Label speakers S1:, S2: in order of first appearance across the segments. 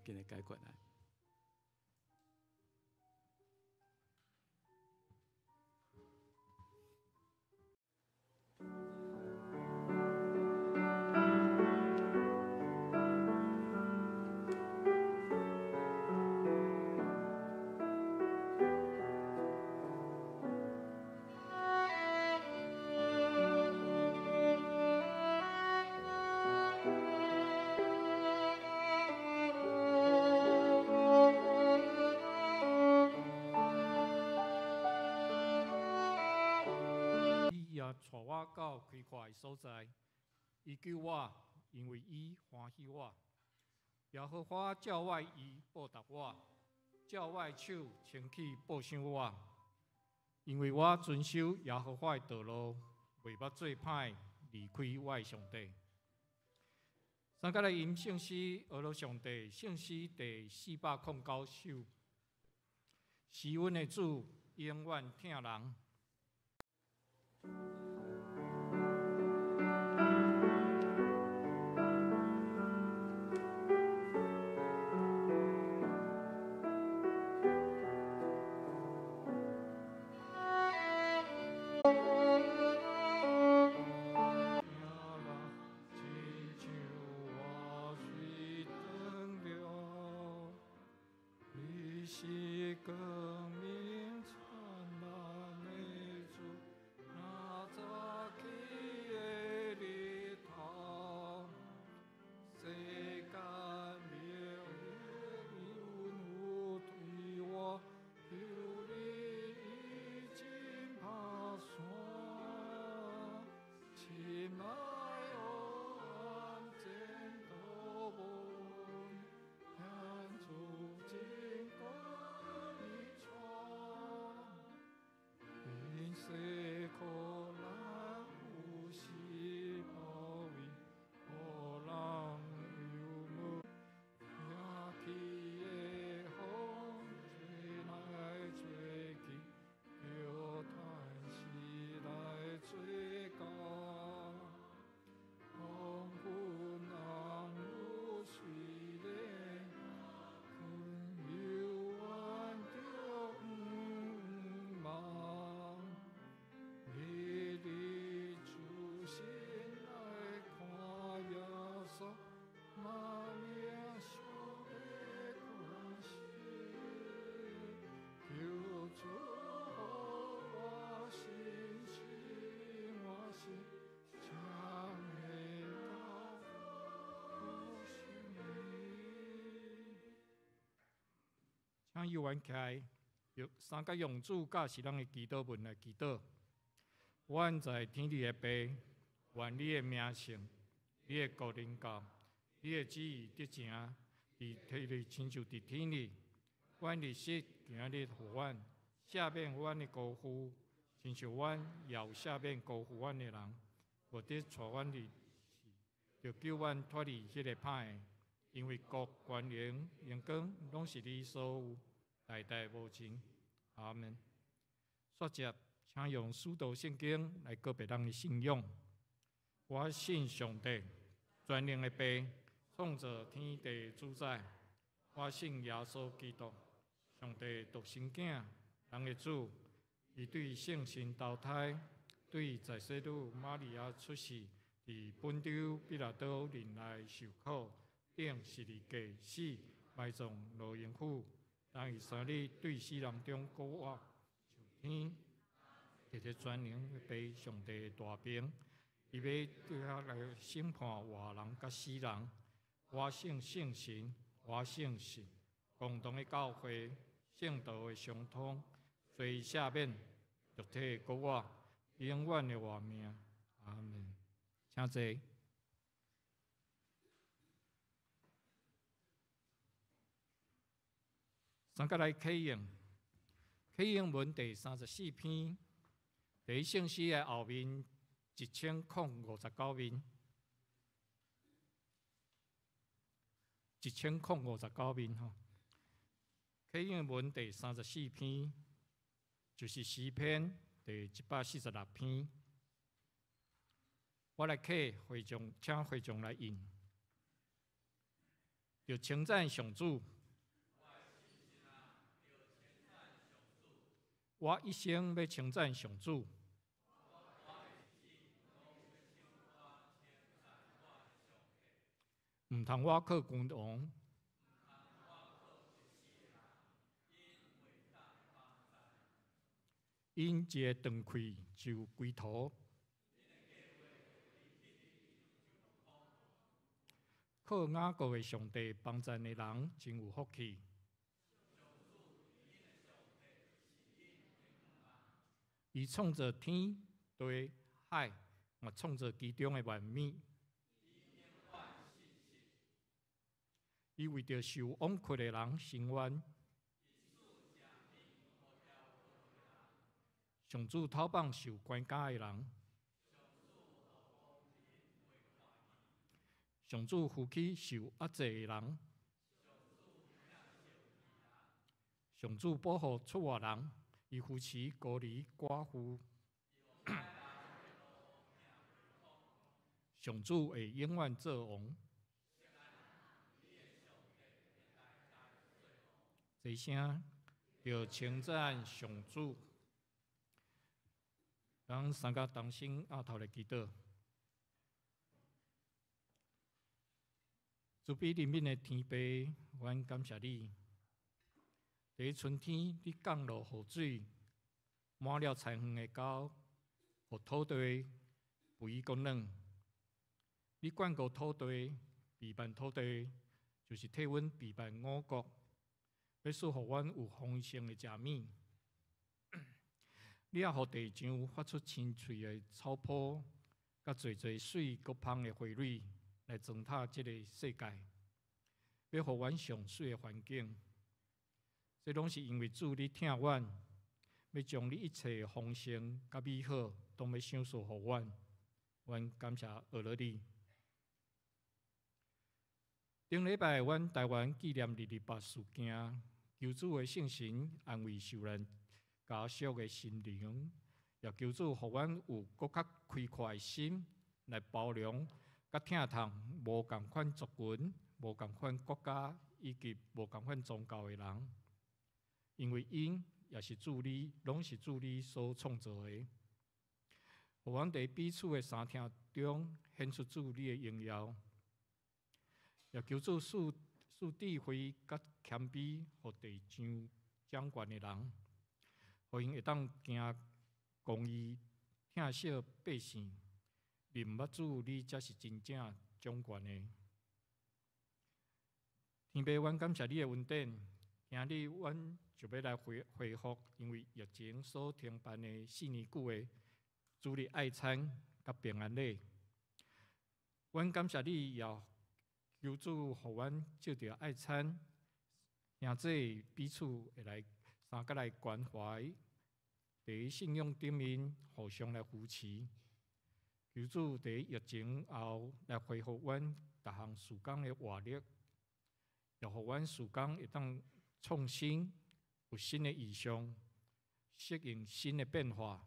S1: 緊來解決啊。
S2: 伊也帶我到開闊的所在，伊救我，因為伊歡喜我。耶和華照我的義報答我，照我的手清氣報賞我，因為我遵守耶和華的道路，袂捌做歹，離開我的上帝。三個來吟聖詩，學了上帝聖詩第409首，是阮的主，永遠疼人。請幼員起來，用三個用主教示咱的祈禱文來祈禱。阮在天裡的父，願你的名聖，你的國臨到，你的旨意得成，佇天裡親像佇天裡。阮日食今日予阮，赦免阮的辜負，親像阮也有赦免辜負阮的人。無得帶阮入試，著救阮脫離彼个歹的。因為國、權榮、榮光，攏是你所有，代代無盡。阿們。煞接，請用使徒聖經來告白咱的信仰。我信上帝，全能的父，創造天地主宰。我信耶穌基督，上帝獨生囝，人的主。伊對聖神投胎，對在世女瑪利亞出世，佇本丟彼拉多忍耐受苦。釘十字架死，埋葬落陰府，當伊三日對死人中復活，上天，摕著全能的父上帝大權，伊欲對遐來審判活人佮死人。我信聖神，我信神，共同的教會，聖道的相通，罪赦免，肉體的復活，永遠的活命。阿們。請坐。咱閣來啟用，啟用文第34篇，佇聖詩的後面1059面，1059面吼。啟用文第34篇，就是詩篇第146篇。我來啟會眾，請會眾來印。著稱讚上主。我一生欲稱讚上主。毋通我靠君王。𪜶一个斷氣就歸土。靠雅各的上帝幫贊的人真有福氣。伊創造天地海，嘛創造其中的萬物。伊為著受枉屈的人伸冤。上主討放受關監的人。上主扶起受壓制的人。上主保護出外人，伊扶持孤兒寡婦。上主會永遠做王。齊聲著稱讚上主。咱三个同心阿頭來祈禱。慈悲憐憫的天父，阮感謝你。佇春天，你降落雨水，滿了菜園的溝，予土地肥閣軟。你灌溉土地，肥沃土地，就是替阮備辦五穀，欲賜予阮有豐盛的食物。你也予地上發出青翠的草坡，佮濟濟水閣芳的花蕊，來裝忝這个世界，欲予阮上媠的環境。這攏是因為主你疼阮，欲將你一切豐盛佮美好，攏欲賞賜予阮。阮感謝阿羅你。頂禮拜，阮台灣紀念二二八事件，求主的聖神安慰受難家屬的心靈，也求主予阮有閣較開闊的心來包容佮疼痛無仝款族群、無仝款國家以及無仝款宗教的人，因為𪜶也是主你，攏是主你所創造的。予阮佇彼此的相疼中顯出主你的榮耀，也求主賜賜智慧佮謙卑，予地上掌權的人，予𪜶會當行公義，疼惜百姓，認捌主你才是真正掌權的。天父，阮感謝你的恩典，今日阮就欲來恢恢復，因為疫情所停辦的四年久的主日愛餐佮平安禮。阮感謝你，也求主予阮藉著愛餐，兄弟彼此會來相佮來關懷，佇信仰頂面互相來扶持。求主佇疫情後來恢復阮逐項事工的活力，也予阮事工會當創新，有新的異象，適應新的變化，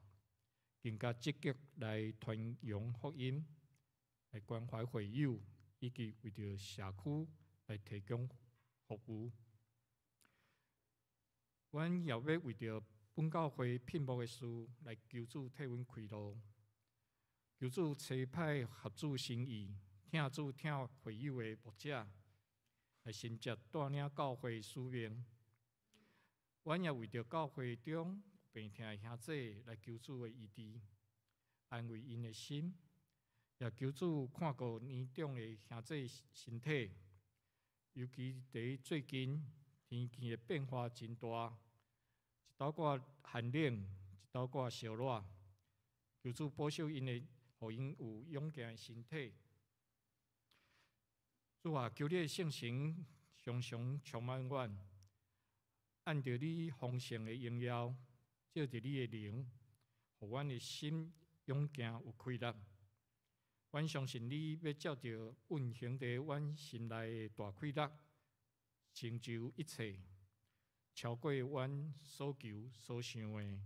S2: 更加積極來傳揚福音，來關懷會友，以及為著社區來提供服務。阮也欲為著本教會聘牧的事來求主替阮開路，求主差派合主心意、疼主疼會友的牧者來承接帶領教會使命。阮也為著教會中病疼的兄弟來求主的醫治，安慰𪜶的心，也求主看顧年長的兄弟身體，尤其佇最近天氣的變化真大，一斗掛寒冷，一斗掛燒熱，求主保守𪜶的，予𪜶有勇健的身體。主啊，求你的聖神常常充滿阮，按著你豐盛的榮耀，借著你的靈，予阮的心勇健有氣力。阮相信你欲照著運行佇阮心內的大氣力，成就一切，超過阮所求所想的。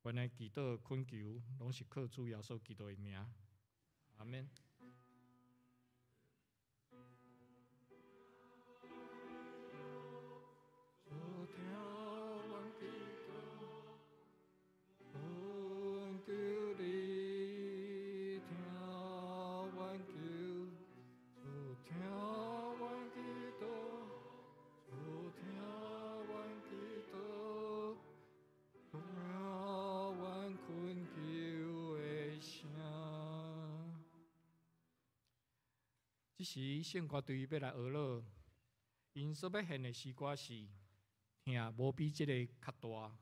S2: 阮的祈禱懇求，攏是靠主耶穌基督的名。阿們。彼時聖歌隊欲來學樂，𪜶所欲獻的詩歌是疼無比這個較大。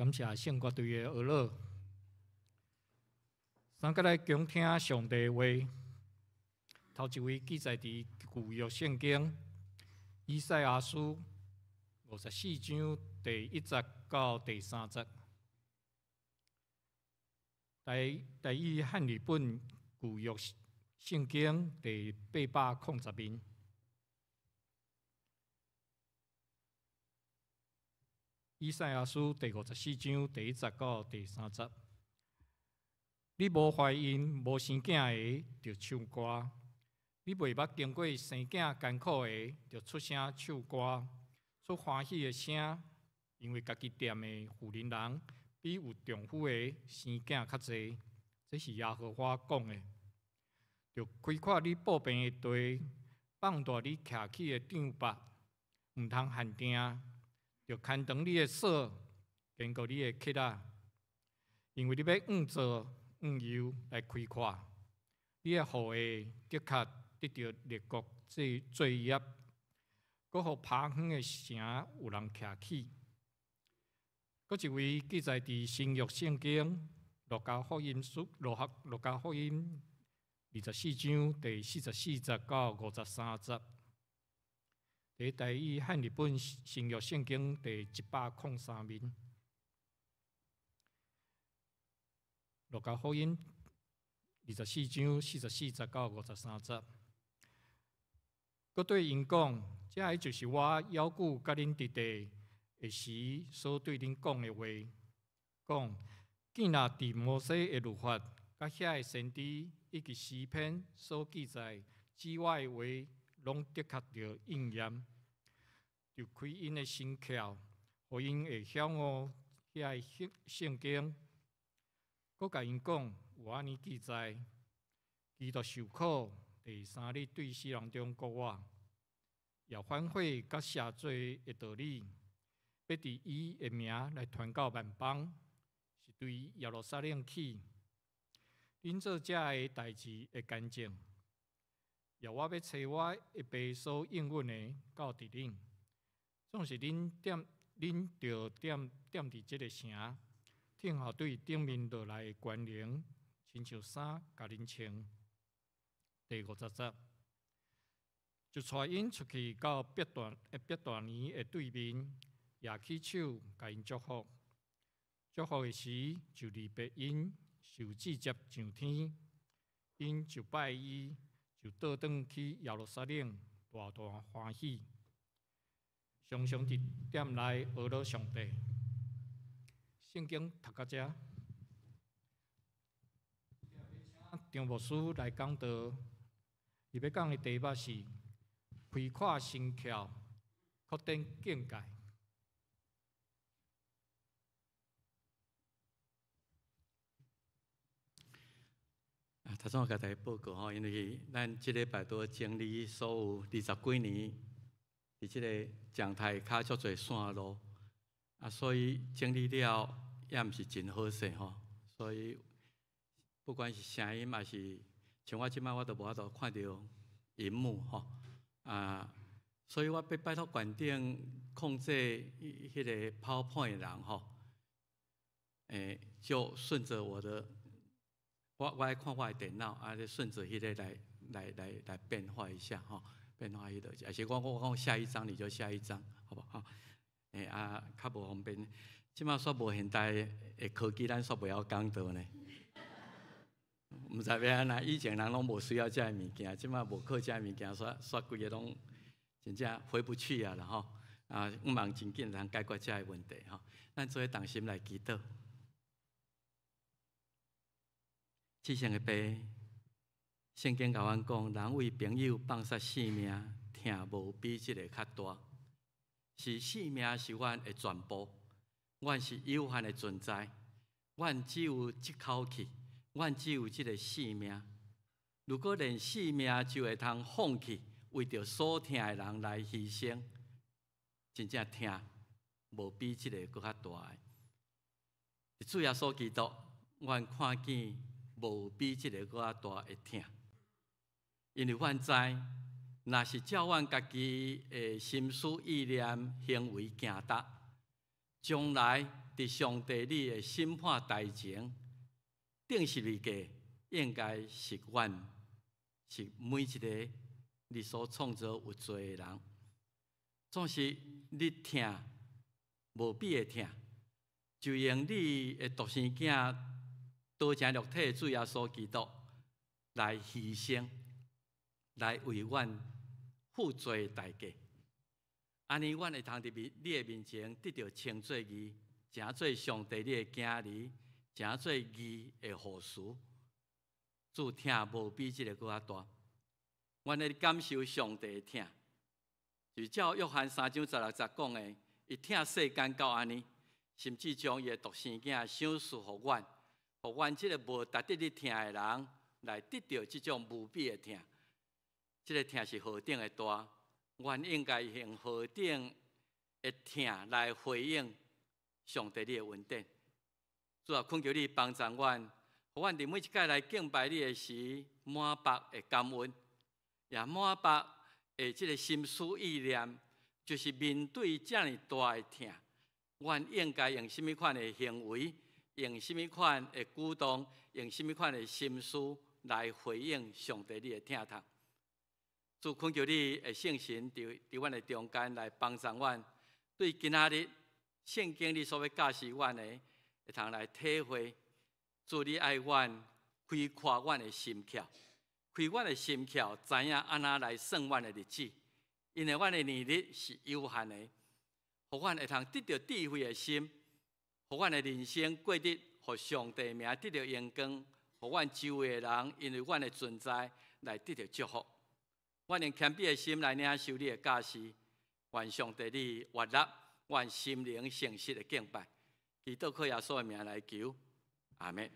S2: 感謝聖歌隊的俄樂。三個來恭聽上帝話。頭一位記載佇舊約聖經以賽亞書54章第一節到第三節。台語漢譯本舊約聖經第810面。以賽亞書第五十四章第一節到第三節：你無懷孕、無生囝的，著唱歌；你袂捌經過生囝艱苦的，著出聲唱歌，出歡喜的聲，因為家己踮的婦人人比有丈夫的生囝較濟。這是耶和華講的。著開闊你布棚的地，放大你徛起的帳幕，毋通限定。著牽長你的索，堅固你的橛仔，因為你欲往左往右來開闊，你的後裔的確得著列國做做業，閣予拍遠的城有人徛起。閣一位記載佇新約聖經路加福音書路加福音24章第44節到53節。佇台語漢譯本新約聖經第103面，路加福音24章44節到53節，閣對𪜶講：這个就是我猶久佮恁佇地的時所對恁講的話，講：見若佇摩西的律法、佮遐的先知以及詩篇所記載指我的話，攏的確著應驗，就開𪜶的心竅，予𪜶會曉悟遐个聖經。閣共𪜶講，有按呢記載：基督受苦，第三日對死人中復活，也反悔佮赦罪的道理，欲佇伊的名來傳到萬邦，是對耶路撒冷起。恁做這个代誌會乾淨。也我欲差我的爸所應允的到佇恁，總是恁踮恁著踮踮佇這个城，等候對頂面落來的權能，親像衫共恁穿。第50節，就帶𪜶出去到伯大尼的對面，攑起手共𪜶祝福。祝福的時，就離別𪜶，受至接上天，𪜶就拜伊。就倒轉去耶路撒冷，大大歡喜，常常佇殿內阿羅上帝。聖經讀到這，張牧師來講道，伊欲講的題目是開闊心竅，擴展境界。
S1: 啊，頭先我共大家報告吼，因為咱這禮拜拄整理所有二十幾年佇這個講台跤足濟線路，啊，所以整理了也毋是真好勢吼，所以不管是聲音抑是像我這擺我都無法度看著螢幕吼，啊，所以我欲拜託館長控制彼個 PowerPoint 的人吼，就順著我的。我愛看我的電腦，啊，就順著彼个來變化一下吼，變化彼个，抑是我講下一張你就下一張，好無吼？啊，較無方便。這馬煞無現代的科技，咱煞袂曉講道呢。毋知欲按怎，以前人攏無需要這个物件，這馬無靠這个物件，煞煞規个攏真正回不去啊啦吼。啊，向望真緊通解決這个問題吼。咱做伙同心來祈禱。至聖的爸，聖經共阮講，人為朋友放捨性命，疼無比這个較大。是性命是阮的全部，阮是有限的存在，阮只有這口氣，阮只有這个性命。如果連性命就會通放棄，為著所疼的人來犧牲，真正疼無比這个閣較大的。主耶穌基督，阮看見。無比這个閣較大的疼，因為阮知，若是照阮家己的心思意念行為行踏，將來佇上帝你的審判台前，釘十字架應該是阮，是每一个你所創造有罪的人。總是你疼無比的疼，就用你的獨生囝道成肉體的主耶穌基督來犧牲，來為阮付罪的代價。按呢，阮會通佇面你的面前得著稱做義，成做上帝你的囝兒，成做義的後嗣。主疼無比這个閣較大，阮咧感受上帝的疼，就照約翰3章16節講的，伊疼世間到按呢，甚至將伊的獨生囝賞賜予阮，予阮這个無值得你疼的人來得著這種無比的疼。這个疼是何等的大，阮應該用何等的疼來回應上帝你的恩典。主啊，懇求你幫助阮，予阮佇每一擺來敬拜你的時，滿腹的感恩，也滿腹的這个心思意念，就是面對遮爾大的疼，阮應該用啥物款的行為，用啥物款的舉動，用啥物款的心思來回應上帝你的疼痛。主懇求你的聖神佇阮的中間來幫助阮，對今仔日聖經你所欲教示阮的，會通來體會。主你愛阮開闊阮的心竅，開阮的心竅，知影按怎來算阮的日子，因為阮的年日是有限的，予阮會通得著智慧的心，予阮的人生過得予上帝名得著榮光，予阮周圍的人因為阮的存在來得著祝福。阮用謙卑的心來領受你的教示，願上帝你悅納阮心靈誠實的敬拜，祈禱靠耶穌的名來求，阿們。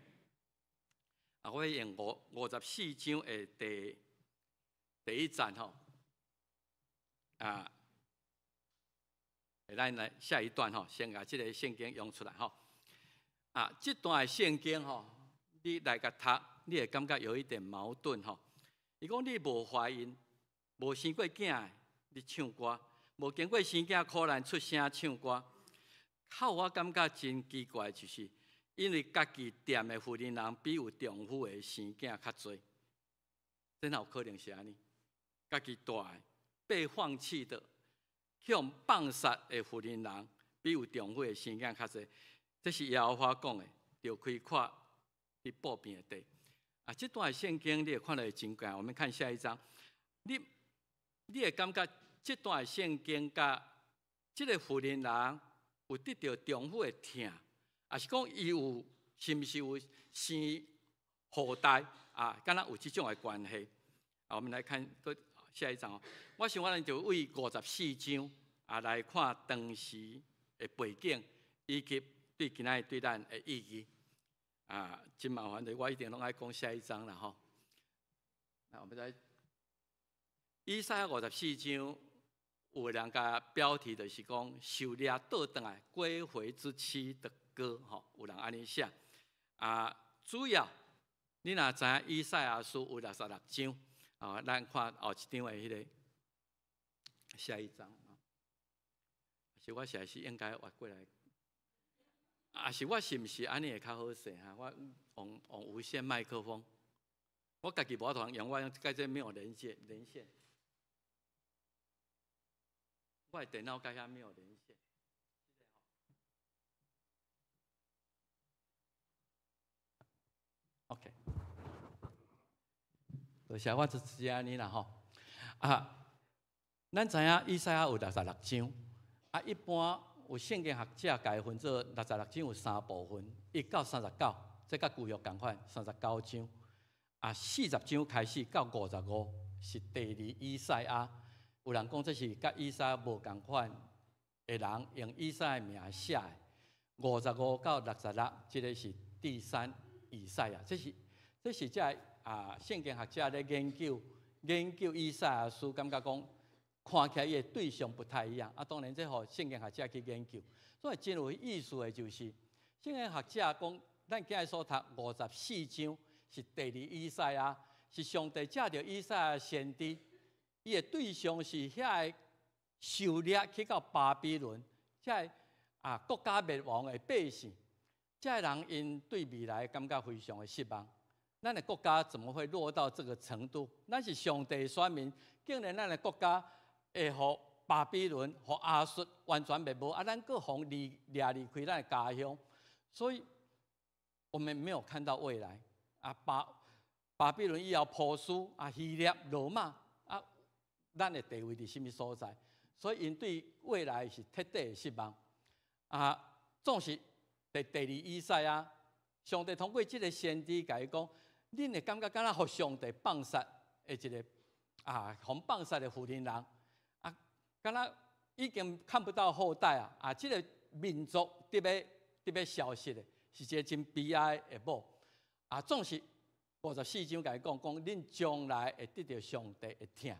S1: 啊，我用54章的第一節吼，啊，咱來下一段吼，先共這个聖經用出來吼。啊，這段的聖經吼，你來共讀，你會感覺有一點矛盾吼。伊講你無懷孕、無生過囝的，你唱歌；無經過生囝苦難出聲唱歌。較我感覺真奇怪，就是因為家己踮的婦人人比有丈夫的生囝較濟，這哪有可能是按呢？家己蹛的、被放棄的、予人放殺的婦人人，比有丈夫的生囝較濟。這是耶和華講的，著開闊佇布平的地。啊，這段聖經你會看來真怪。我們看下一章，你會感覺這段聖經佮這个婦人人有得著丈夫的疼，抑是講伊有是毋是有生後代啊？敢若有這種的關係。啊，我們來看閣下一章哦。我想我咱就對五十四章啊來看當時的背景，以及對今仔日對咱的意義。啊，真麻煩的，我一定攏愛講下一章啦吼。那我們來以賽亞五十四章，有人共標題就是講受掠倒轉來歸回之妻的歌吼，有人按呢寫。啊，主要你若知影以賽亞書有66章，啊，咱看後一張的彼个下一張啊。是我實在是應該劃過來。啊，是我是毋是按呢會較好勢哈？我用無線麥克風，我家己無法度用，我用佮這沒有連接連線，我的電腦佮遐沒有連線。OK，多謝，我就直接按呢啦吼。啊，咱知影以賽亞有六十六章，啊，一般有聖經學者共伊分做六十六章有三部分，1到39，這佮舊約仝款，39章。啊，40章開始到55是第二以賽亞。有人講這是佮以賽亞無仝款的人用以賽亞名寫的。55到66，這个是第三以賽亞。這是這啊聖經學者咧研究以賽亞書，感覺講看起來伊的對象不太一樣。啊，當然這予聖經學者去研究。所以真有意思的就是，聖經學者講，咱今日所讀五十四章是第二以賽亞，是上帝藉著以賽亞先知，伊的對象是遐个受掠去到巴比倫，遮个啊，國家滅亡的百姓，這个人𪜶對未來感覺非常的失望。咱的國家怎麼會落到這個程度？咱是上帝選民，竟然咱的國家會予巴比倫、予亞述完全滅無，啊，咱閣予掠掠離開咱的家鄉，所以我們沒有看到未來。啊，巴比倫以後波斯啊、希臘、羅馬啊，咱的地位佇啥物所在？所以𪜶對未來是徹底的失望。啊，總是第二以賽亞，上帝通過這個先知共伊講，恁會感覺敢若予上帝放殺的一個啊，予放殺的婦人人啊，敢若已經看不到後代啊！啊，這個民族佇欲消失的，是一個真悲哀的某。啊，總是54章共伊講，講恁將來會得著上帝的疼，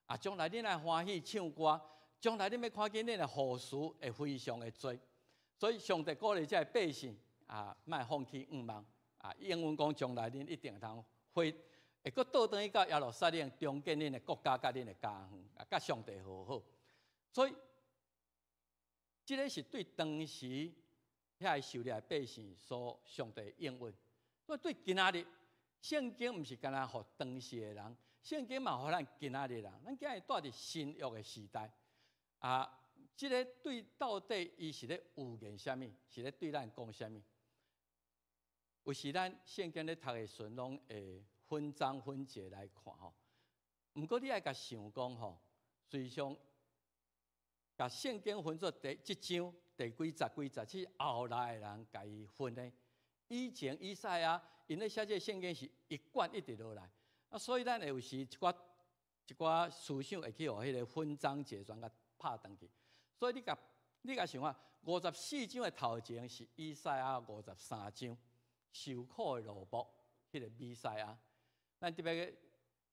S1: 啊，將來恁愛歡喜唱歌，將來恁欲看見恁的後嗣會非常的濟。所以上帝鼓勵這个百姓啊，莫放棄向望啊！英文講將來恁一定會當回，會閣倒轉去到耶路撒冷，重建恁的國家佮恁的家園，啊，佮上帝和好。所以，這个是對當時遐个受掠的百姓所上帝應允。所以對今仔日，聖經毋是干焦予當時的人，聖經嘛予咱今仔日人。咱今日蹛佇新約的時代啊。這个對到底伊是咧預言啥物？是咧對咱講啥物？有時咱聖經咧讀的時陣，攏會分章分節來看吼。毋過你愛共想講吼，隨上共聖經分做第這章第幾節幾節，是後來的人共伊分的。以前以賽亞𪜶咧寫這个聖經是一貫一直落來，啊，所以咱會有時一寡一寡思想會去予彼个分章節全共拍斷去。所以你共想啊，五十四章的頭前是以賽亞五十三章受苦的奴僕，彼个彌賽亞。咱特別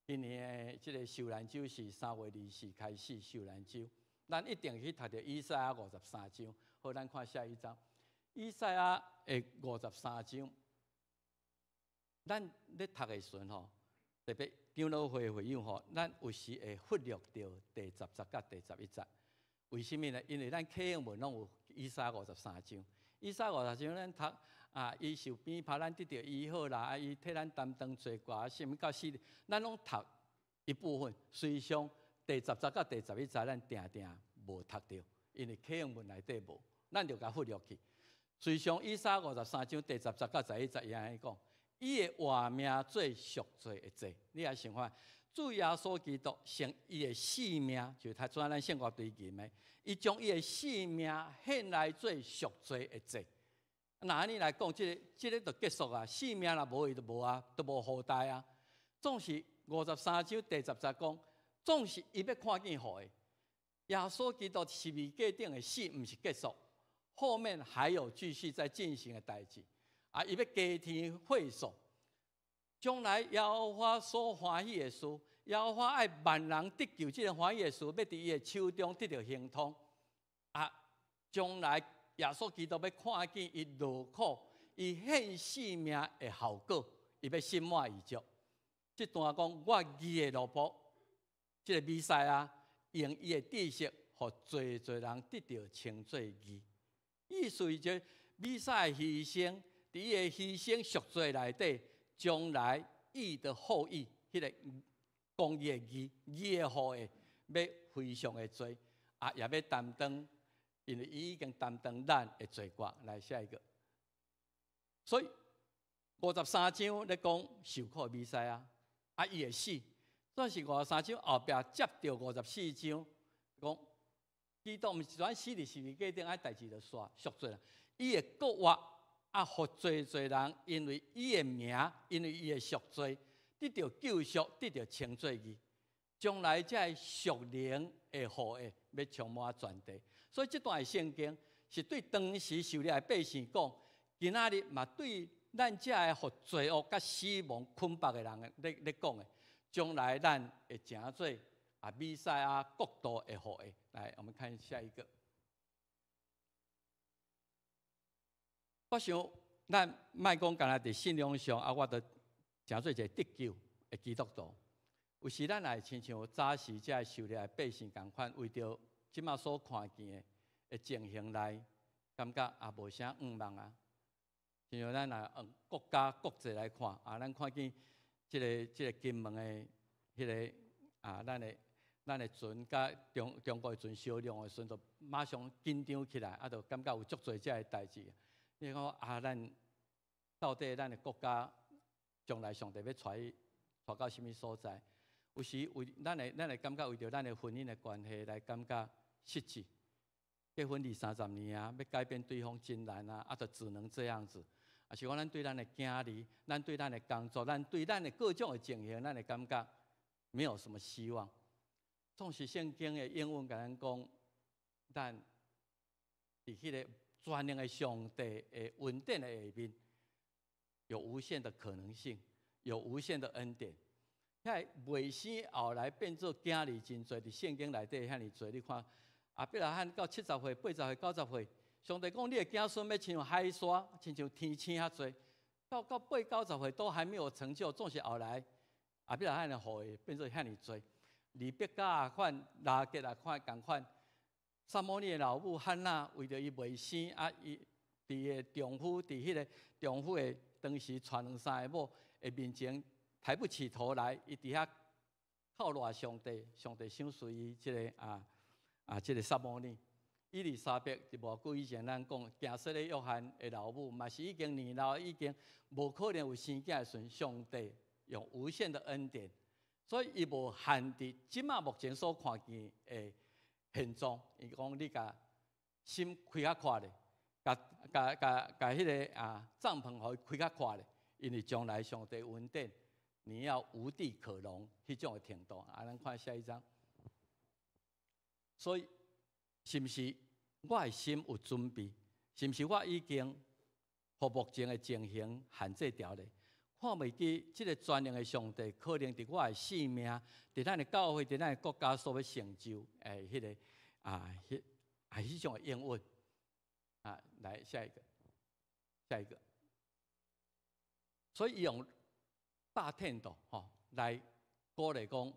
S1: 今年的這个受難週是3月24開始受難週，咱一定去讀著以賽亞五十三章。好，咱看下一張，以賽亞的五十三章。咱咧讀的時陣吼，特別長老會會友吼，咱有時會忽略著第10節佮第11節。為啥物呢？因為咱啟應文攏有以賽亞五十三章，以賽亞五十三章咱讀啊，伊受鞭拍，咱得著醫好啦，啊，伊替咱擔當罪過，啥物到死，咱攏讀一部分。實際上第十節佮第11節，咱定定無讀著，因為啟應文內底無，咱就共忽略去。實際上以賽亞五十三章第十節佮十一節，伊按呢講，伊會活命做贖罪的祭，你來想看。主耶穌基督用伊的性命，就是頭拄仔咱聖樂隊吟的，伊將伊的性命獻來做贖罪的祭。若按呢來講，這个就結束啊！性命若無伊就無啊，都無後代啊。總是五十三章第十節講，總是伊欲看見後裔。耶穌基督十字架頂的死，毋是結束，後面還有繼續在進行的代誌。啊，伊欲加添歲數。將來耶和華所歡喜的事，耶和華愛萬人得救，這個歡喜的事，欲佇伊的手中得著亨通。啊，將來耶穌基督欲看見伊勞苦，伊獻性命的效果，伊欲心滿意足。這段講我義的奴僕，這个彌賽亞用伊的知識，予濟濟人得著稱做義。意思是說，彌賽亞犧牲，佇伊的犧牲贖罪內底，將來義的後裔，彼个公義的義，義的後裔，欲非常的濟，啊，也欲擔當，因為伊已經擔當咱的罪過。來下一個，所以五十三章咧講受苦的彌賽亞，啊，伊會死，但是五十三章後壁接著五十四章講，基督毋是單死佇十字架頂，啊，代誌就煞贖罪啦，伊會閣活。啊！予濟濟人因為伊的名，因為伊的贖罪，得著救贖，得著稱做義。將來這个屬靈的後裔，欲充滿全地。所以這段的聖經是對當時受掠的百姓講，今仔日嘛對咱這个予罪惡佮死亡捆綁的人咧講的。將來咱會成做啊彌賽亞國度的後裔。來，我們看下一個。我想，咱莫講干焦佇信仰上啊，我都成做一个得救的基督徒。有時咱也會親像早時這个受掠的百姓仝款，為著這馬所看見的情形來感覺也無啥向望啊。親像咱若按國家國際來看，啊，咱看見這個金門的彼个啊，咱的船佮中國的船相撞的時陣，就馬上緊張起來，啊，就感覺有足濟這个代誌。你講啊，咱到底咱的國家將來上帝欲帶到啥物所在？有時為咱會感覺為著咱的婚姻的關係來感覺失志。結婚二三十年啊，欲改變對方真難啊，啊，就只能這樣子。啊，是講咱對咱的囝兒，咱對咱的工作，咱對咱的各種的情形，咱會感覺沒有什麼希望。總是聖經的應允共咱講，咱佇彼个全能的上帝的恩典的下面，有無限的可能性，有無限的恩典。遐袂生後來變做囝兒真濟，佇聖經內底遐爾濟，你看亞伯拉罕到70歲、80歲、90歲，上帝講你的子孫欲親像海沙，親像天星遐濟，到八九十歲都還沒有成就，總是後來亞伯拉罕的後裔變做遐爾濟。利百加也款，拉結也款，仝款。撒母耳的老母漢娜為著伊袂生，啊，伊佇个丈夫佇彼个丈夫的當時娶兩三個某的面前抬不起頭來，伊佇遐靠賴上帝，上帝賞賜伊這個撒母耳。伊麗莎白佇無久以前，咱講行洗禮約翰的老母，嘛是已經年老，已經無可能有生囝的時陣，上帝用無限的恩典，所以伊無限佇這馬目前所看見的現狀。伊講你共心開較闊咧，共彼个帳篷予伊開較闊咧，因為將來上帝恩典，你要無地可容彼種的程度。啊，咱看下一張。所以，是毋是我的心有準備？是毋是我已經予目前的情形限制牢咧？看袂記這个全能的上帝，可能佇我的性命，佇咱的教會，佇咱的國家所欲成就，彼个啊，彼種的應允。啊，來下一個，下一個。所以用大天道吼來鼓勵講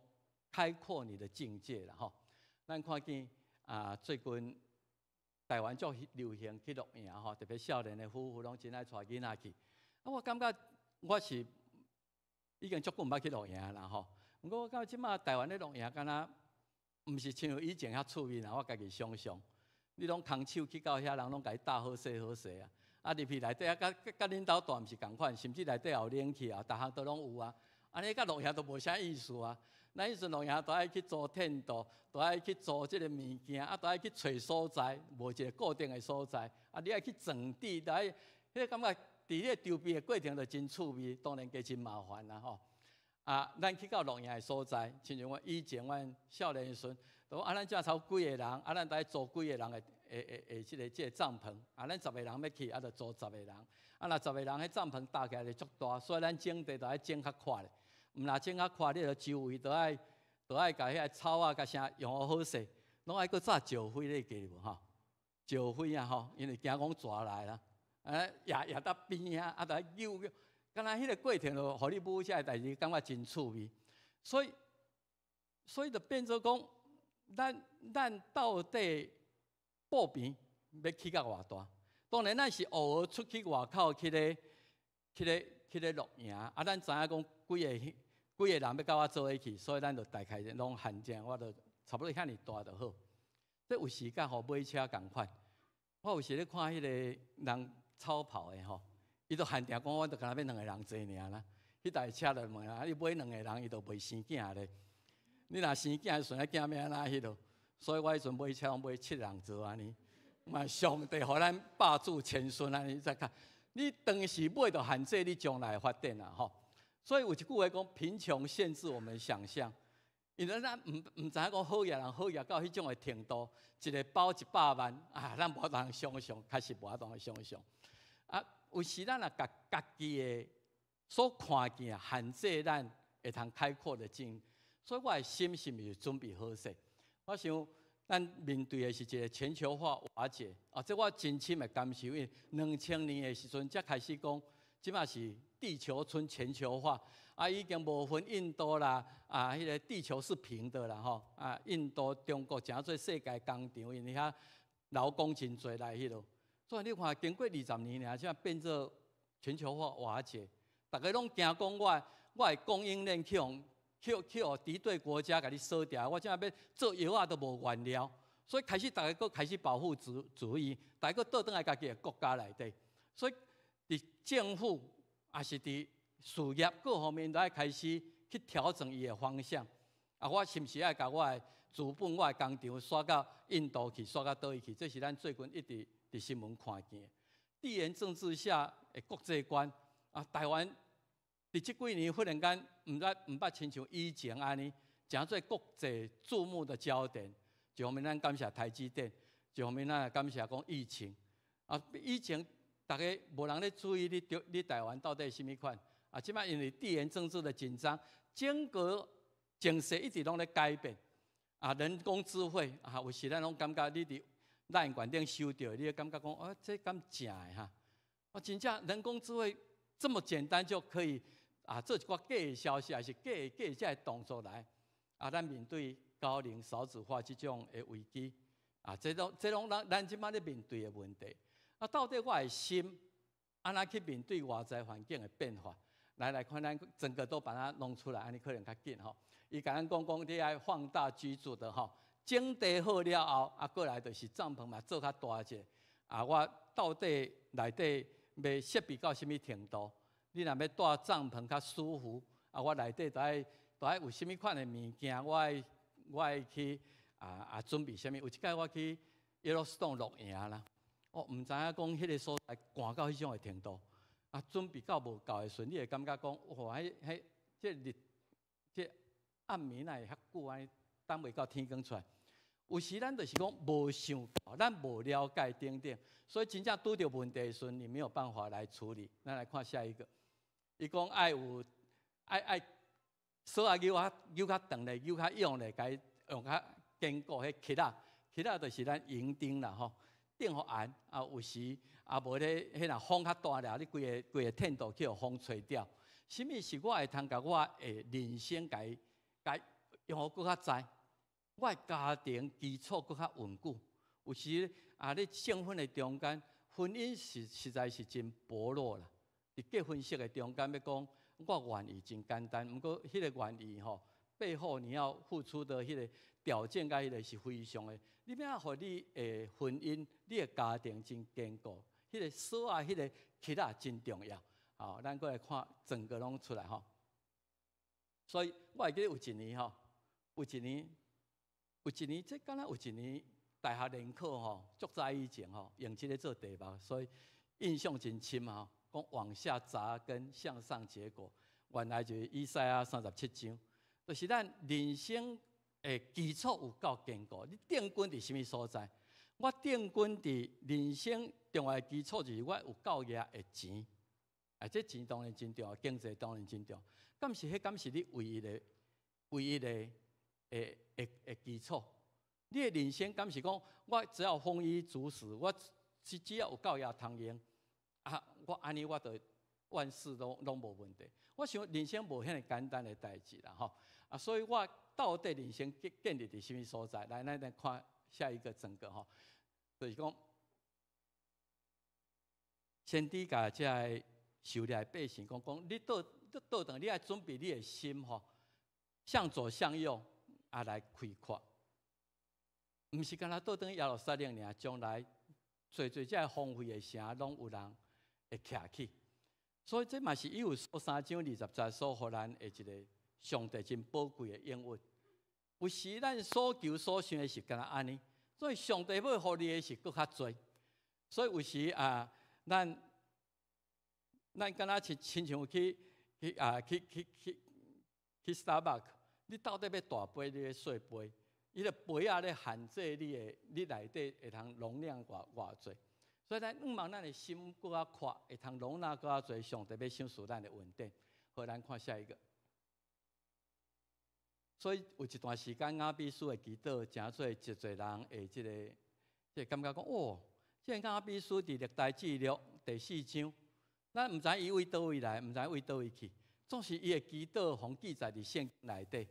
S1: 開闊你的境界啦吼。咱看見啊，最近台灣足流行去露營吼，特別少年的夫婦攏真愛帶囡仔去。啊，我感覺我是已經足久毋捌去露營啦吼。毋過我感覺這馬台灣的露營敢若毋是親像以前遐趣味啦，我家己想象。你攏空手去到遐，人攏共你搭好勢好勢啊。啊，入去內底啊，佮恁兜蹛毋是仝款，甚至內底也有冷氣啊，逐項都攏有啊。按呢佮露營都無啥意思啊。咱彼陣露營都愛去租テント，都愛去租這個物件，啊，都愛去揣所在，無一個固定的所在。啊，你愛去整地，都愛，彼个感覺佇彼個籌備的過程就真趣味，當然加真麻煩啦吼。啊，咱去到露營的所在，親像我以前阮少年時陣，都啊，咱才差幾個人，啊，咱都愛租幾個人的這個帳篷，啊，咱十個人欲去，啊，就租十個人。啊，若十個人彼帳篷搭起來就足大，所以咱整地都愛整較闊咧。毋若整較闊，你著周圍都愛共彼个草啊，共啥用好好勢，攏愛閣紮石灰，你會記得無吼？石灰啊吼，因為驚講蛇來啦，啊，蜈蜈佇邊啊，啊，都愛扭，敢若彼个過程就予你舞這个代誌，感覺真趣味。所以就變做講，咱到底布棚欲起到偌大？當然，咱是偶爾出去外口去咧露營，啊，咱知影講幾個人欲佮我做伙去，所以咱就大概攏限定，我就差不多遐爾大就好。這有時佮予買車仝款，我有時咧看彼个人草跑的吼，伊都限定講，我就干焦欲兩个人坐爾啦。彼台車就問啊，你買兩个人，伊就袂生囝咧。你若生囝的時陣，囝欲按怎彼落？所以我彼陣買車攏買七人座按呢。嘛，上帝予咱百子千孫按呢再看，你當時買就限制你將來的發展啦吼。所以有一句話講：貧窮限制我們想象。因為咱毋知影講好額人好額到彼種的程度，一个包100萬啊，咱無法度想象，確實無法度想象。啊，有時咱若共家己的所看見限制咱會通開闊的境，所以我的心是毋是準備好勢？我想咱面對的是一個全球化瓦解啊！這我真深的感受，因為2000年的時陣才開始講，這馬是地球村全球化啊，已經無分印度啦，啊，彼个地球是平的啦吼，啊，印度、中國成做世界工廠，因為遐勞工真濟來彼落，所以你看，經過20年爾，這變做全球化瓦解，逐家攏驚講我的供應鏈去予去去予敵對國家共你鎖掉，我這欲做藥仔都無原料，所以開始逐家閣開始保護主義，逐家閣倒轉來家己的國家內底。所以佇政府抑是佇事業各方面都愛開始去調整伊的方向。啊，我是毋是愛共我的資本、我的工廠徙到印度去、徙到佗位去？這是咱最近一直佇新聞看見。地緣政治下的國際觀啊，台灣佇這幾年忽然間毋捌親像以前按呢，成做國際注目的焦點。一方面咱感謝台積電，一方面咱也感謝講疫情。啊，以前逐家無人咧注意你台灣到底是啥物款。啊，這擺因為地緣政治的緊張，整個情勢一直攏咧改變。啊，人工智慧啊，有時咱攏感覺你佇 LINE 群頂收著，你會感覺講，哦，這敢正的哈？啊，真正人工智慧這麼簡單就可以啊，做一寡假的消息，抑是假假這个動作來。啊，咱面對高齡少子化這種的危機，啊，這攏咱這擺咧面對的問題。啊，到底我的心按怎去面對外在環境的變化？來看，咱整個都把它弄出來，按呢可能較緊吼。伊共咱講講，你愛放大居住的吼，整地好了後，啊，過來就是帳篷嘛，做較大者。啊，我到底內底欲設備到啥物程度？你若欲蹛帳篷較舒服，啊，我內底都愛有啥物款的物件，我愛去準備啥物？有一擺我去 Yellowstone 露營啦，我毋知影講彼个所在寒到彼種的程度，啊，準備到無夠的時陣，你會感覺講，哇，彼彼這日這暗暝哪會遐久按呢等袂到天光出來？有時咱就是講無想到，咱無了解等等，所以真正拄著問題的時陣，你沒有辦法來處理。咱來看下一個，伊講愛有愛索仔扭較扭較長咧，扭較勇咧，共伊用較堅固彼橐仔，橐仔就是咱營釘啦吼，釘予絚啊，有時啊無咧，彼若風較大了，你規个規个 tent 去予風吹掉。啥物是我會通共我的人生共伊共用予閣較知？我的家庭基礎閣較穩固。有時啊，咧證婚的中間，婚姻是實在是真薄弱啦。佇結婚式的中間，欲講我願意真簡單，毋過彼个願意吼，背後你要付出的彼个條件佮彼个是非常的。你欲按予你的婚姻、你的家庭真堅固，彼个索仔、彼个橐仔真重要。好，咱閣來看整個攏出來吼。所以我會記得有一年吼，有一年，有一年，這敢若有一年大學聯考吼，足早以前吼，用這个做題目，所以印象真深吼。講往下扎根，向上結果，原來就是以賽亞37章，就是咱人生的基礎有夠堅固。你定根佇啥物所在？我定根佇人生重要的基礎就是我有夠額的錢，啊，這錢當然真重要，經濟當然真重要。敢是彼敢是你唯一的、唯一的的基礎？你的人生敢是講，我只要豐衣足食，我只要有夠額通用，啊，我按呢我就萬事都攏無問題。我想人生無遐爾簡單的代誌啦，吼啊，所以我到底人生建立佇啥物所在？來，咱來看下一個整個吼，就是講先知共這个受獵的百姓講講，你倒你倒轉，你愛準備你的心吼，向左向右啊來開闊，毋是干焦倒轉耶路撒冷爾，將來濟濟這个荒廢的城，攏有人會徛起。所以這嘛是以弗所3章20節所予咱的一個上帝真寶貴的應允。有時咱所求所想的是干焦按呢，所以上帝欲予你的是閣較濟。所以有時啊，咱敢若親像去去啊去去去去 Starbucks，你到底欲大杯，抑細杯？伊个杯仔咧限制你的，你內底會通容量偌濟。所以咱向望咱的心閣較闊，會通容納閣較濟上帝欲賞賜咱的恩典。好，咱看下一個。所以有一段時間，雅比斯的祈禱，成做真濟人的這個感覺講，哦，這個雅比斯佇歷代志錄第四章，咱毋知伊為佗位來，毋知為佗位去，總是伊的祈禱予記載佇聖經內底。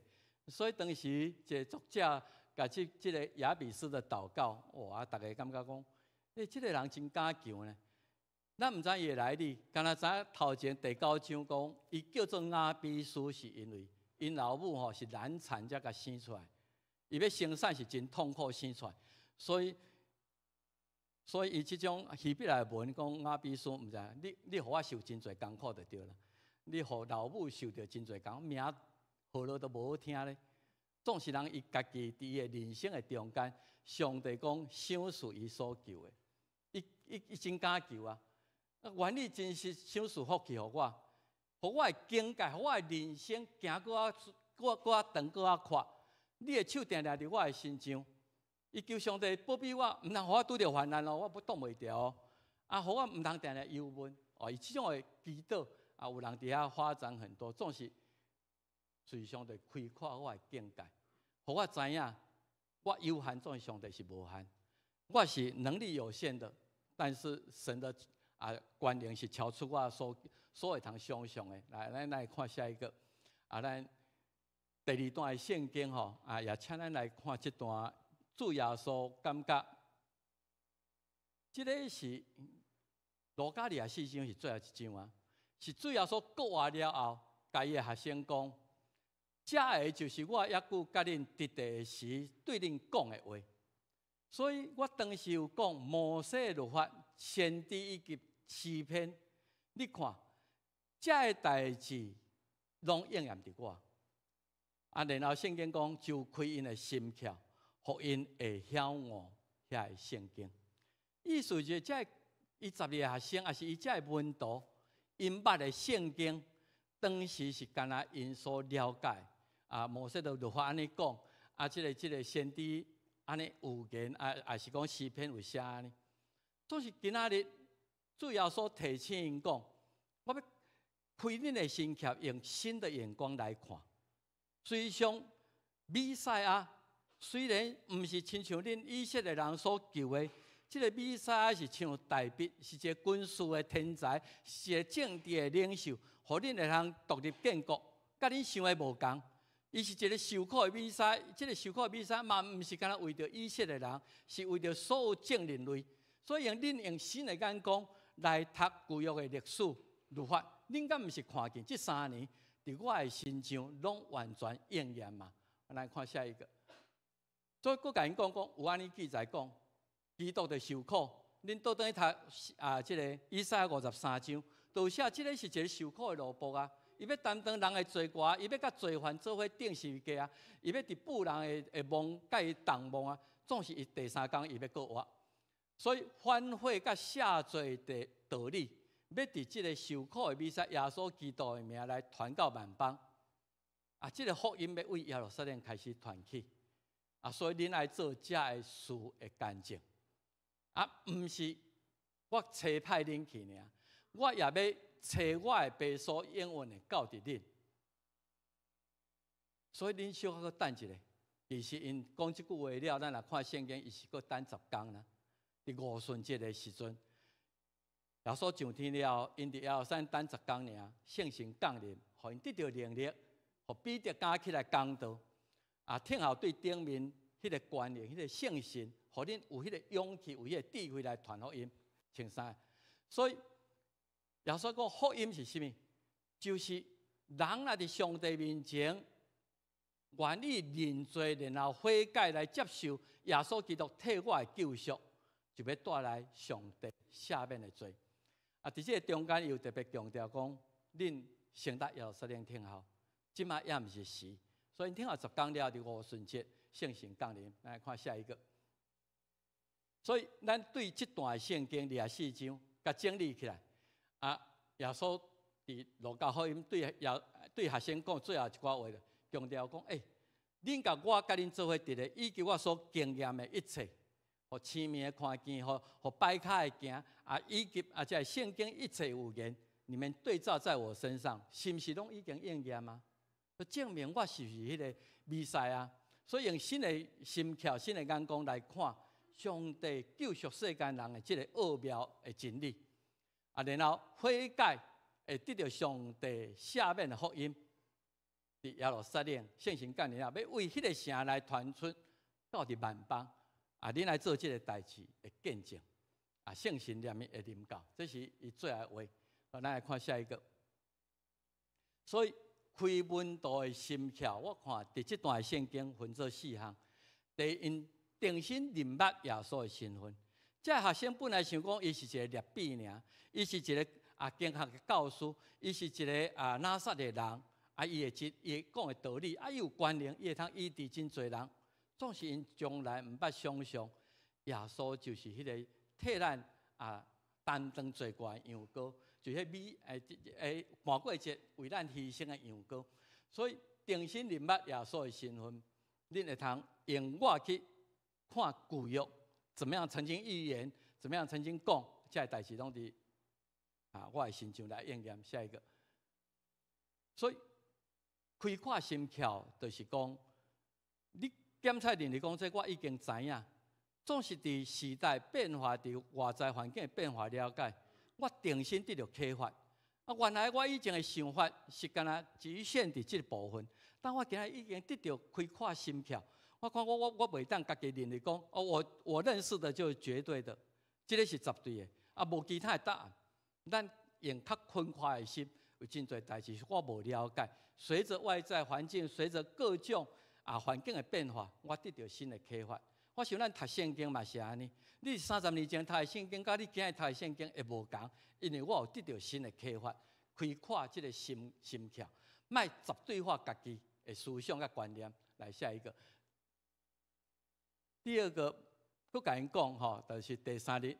S1: 所以當時一個作者共這個雅比斯的禱告，哇！逐家感覺講，欸，這個人真敢求呢。咱毋知伊的來歷，敢若知影頭前第九章講，伊叫做雅比斯，是因為𪜶老母吼是難產才共生出來，伊欲生產是真痛苦生出來，所以伊這種希伯來文講雅比斯，毋知你予我受真濟艱苦就對啦，你予老母受著真濟艱苦，名號落都無好聽咧。總是人伊家己佇伊的人生的中間，上帝講賞賜伊所求的，伊真敢求啊！願你真實賞賜福氣予我，予我的境界，予我的人生行閣較閣較長閣較闊。你的手定定佇我的身上，伊求上帝保庇我，毋通予我拄著患難哦，我擋袂牢哦。啊，予我毋通定定憂悶哦。伊這種的祈禱啊，有人佇遐發展很多，總是隨上帝開闊我的境界，予我知影我有限，總是上帝是無限。我是能力有限的，但是神的權能是超出我所會通想象的。來，咱來看下一個。啊，咱第二段的聖經吼，啊，也請咱來看這段主耶穌感覺，這個是路加二十四章是最後一章啊，是主耶穌復活了後，共伊的學生講，這个就是我猶閣佮恁佇地時對恁講的話。所以我當時有講摩西律法、先知以及詩篇，你看，這个代誌攏應驗佇我。啊，然後聖經講就開𪜶的心竅，予𪜶會曉悟遐个聖經。意思就是這伊十二个學生，抑是伊這个門徒，𪜶捌的聖經，當時是敢若𪜶所了解。啊，摩西的律法按呢講，啊，這個先知按呢預言，啊，抑是講詩篇有寫按呢。總是今仔日主耶穌提醒𪜶講，我欲開恁的心竅，用新的眼光來看。實際上，彌賽亞雖然毋是親像恁以色列人所求的，這個彌賽亞是像大衛，是一個軍事的天才，是一個政治的領袖，予恁會通獨立建國，佮恁想的無仝。伊是一個受苦的彌賽，這個受苦的彌賽嘛，毋是干焦為著以色列人，是為著所有眾人類。所以用恁用新的眼光來讀舊約的歷史律法，恁敢毋是看見這3年佇我的身上攏完全應驗嗎？來看下一個。所以閣共𪜶講講，有按呢記載講，基督的受苦，恁倒轉去讀啊，這個以賽亞53章，都寫這個是一個受苦的奴僕啊。伊欲擔當人的罪過，伊欲佮罪犯做伙釘十字架啊！伊欲佇婦人的夢佮伊同夢啊！總是伊第三工伊欲復活，所以反悔佮赦罪的道理，欲佇這個受苦的彌賽耶穌基督的名來傳到萬邦。啊，這個福音欲為耶路撒冷開始傳起。啊，所以恁愛做這个事的見證。啊，毋是我差派恁去爾，我也欲差我的爸所應允的到佇恁，所以恁小可閣等一下。其實𪜶講這句話了，咱若看聖經，伊是閣等十工啦。佇五旬節的時陣，耶穌上天了後，𪜶佇耶路撒冷等十工爾，聖神降臨，予𪜶得著能力，予彼得敢起來講道。啊，聽候對頂面彼個權能、彼個聖神，予恁有彼個勇氣、有彼個智慧來傳福音。穿衫，所以。耶穌講福音是啥物？就是人若佇上帝面前願意認罪，然後悔改來接受耶穌基督替我的救贖，就欲帶來上帝赦免的罪。啊，佇這個中間又特別強調講，恁先佇耶路撒冷聽候，這馬猶毋是時，所以聽候十工了，佇五旬節聖神降臨。來看下一個。所以咱對這段聖經二十四章，共整理起來。啊！耶穌佇路加福音對學生講最後一寡話，強調講：欸，恁共我佮恁做伙佇咧，以及我所經驗的一切，予青耳的看見，予跛跤的行，啊，以及啊，這聖經一切預言，你們對照在我身上，是毋是攏已經應驗嗎？就證明我是毋是彼個彌賽亞？所以用新的心竅、新的眼光來看上帝救贖世間人的這個奧妙的真理。啊，然後悔改會得著上帝赦免的福音，佇耶路撒冷聖神降臨啊，欲為彼個城來傳出到佇萬邦。啊，恁來做這個代誌的見證。啊，聖神念會臨到，這是伊最後的話。咱來看下一個。所以開門徒的心竅，我看佇這段聖經分做四項。第一，𪜶重新認捌耶穌的身份。這個學生本來想講，伊是一個拉比爾，伊是一個經學的教師，伊是一個拿撒勒人，伊會知伊講的道理，伊有權能，伊會通醫治真濟人。總是𪜶從來毋捌想象耶穌就是彼個替咱擔當罪過的羊羔，就彼美復活節為咱犧牲的羊羔。所以重新認捌耶穌的身份，恁會通用我去看舊約，怎麼樣曾經預言，怎麼樣曾經講，這个代誌攏佇我的身上來應驗。下一個，所以開闊心竅，就是講你檢測認為講這我已經知影，總是佇時代變化、佇外在環境的變化了解，我重新得著啟發。原來我以前的想法是敢若局限佇這個部分，但我今仔已經得著開闊心竅。我看我袂當家己認為講，哦，我認識的就是絕對的，這个是絕對的，無其他的答案。咱用較寬闊的心，有真濟代誌我無了解。隨著外在環境，隨著各種環境的變化，我得著新的啟發。我想咱讀聖經嘛是按呢。你30年前讀的聖經，佮你今日讀的聖經會無仝，因為我有得著新的啟發，開闊這個心竅，莫絕對化家己的思想佮觀念。來下一個，第二個，閣共𪜶講吼，就是第三日，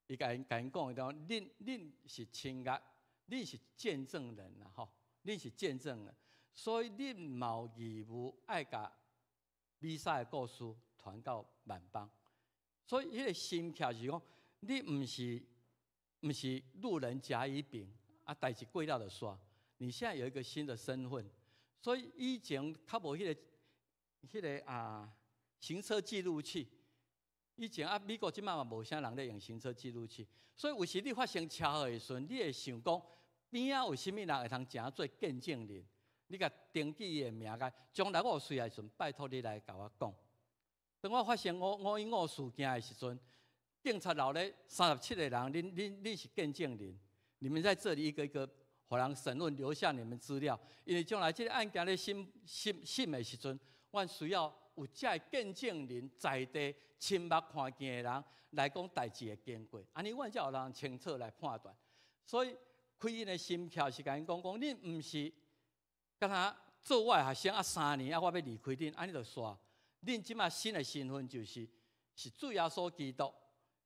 S1: 伊共𪜶講講，恁是親眼，恁是見證人啦吼，恁是見證人，所以恁嘛有義務愛共彌撒的故事傳到萬邦。所以彼个心竅是講，你毋是路人甲乙丙啊，代誌過了就煞。你現在有一個新的身份，所以以前較無彼个行車記錄器。以前美國這擺嘛無啥人咧用行車記錄器，所以有時你發生車禍的時陣，你會想講邊仔有啥物人會通成做見證人？你共登記伊的名共，將來我有需要的時陣，拜託你來共我講。當我發生515事件的時陣，警察留咧37個人，恁是見證人，你們在這裡一個一個予人審問，留下你們資料，因為將來這个案件咧審的時陣，阮需要有這个見證人在地親目看見的人來講代誌的經過，按呢阮才有人清楚來判斷。所以開𪜶的心竅是共𪜶講講，恁毋是敢若做我的學生3年，我欲離開恁，按呢就煞。恁這擺新的身份就是主耶穌基督，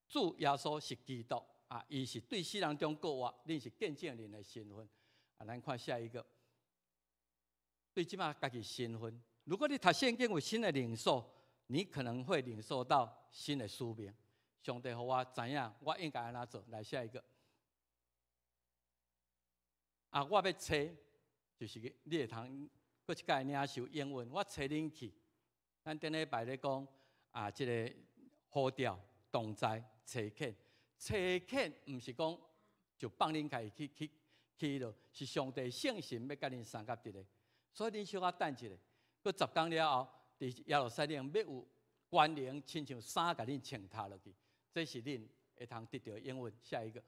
S1: 主耶穌是基督啊，伊是對死人中復活，恁是見證人的身份。咱看下一個，對這擺家己身份。如果你讀聖經有新的領受，你可能會領受到新的使命。上帝予我知影，我應該按怎做？來下一個。我欲差，就是你會通閣一擺領受應允，我差恁去。咱頂禮拜咧講，這个呼召、同在、差遣、差遣，毋是講就放恁家己去囉，是上帝聖神欲佮恁相佮佇咧。所以恁小可等一下，閣10工了後，佇耶路撒冷欲有權能，親像衫共恁穿脫落去，這是恁會通得著應允。下一個，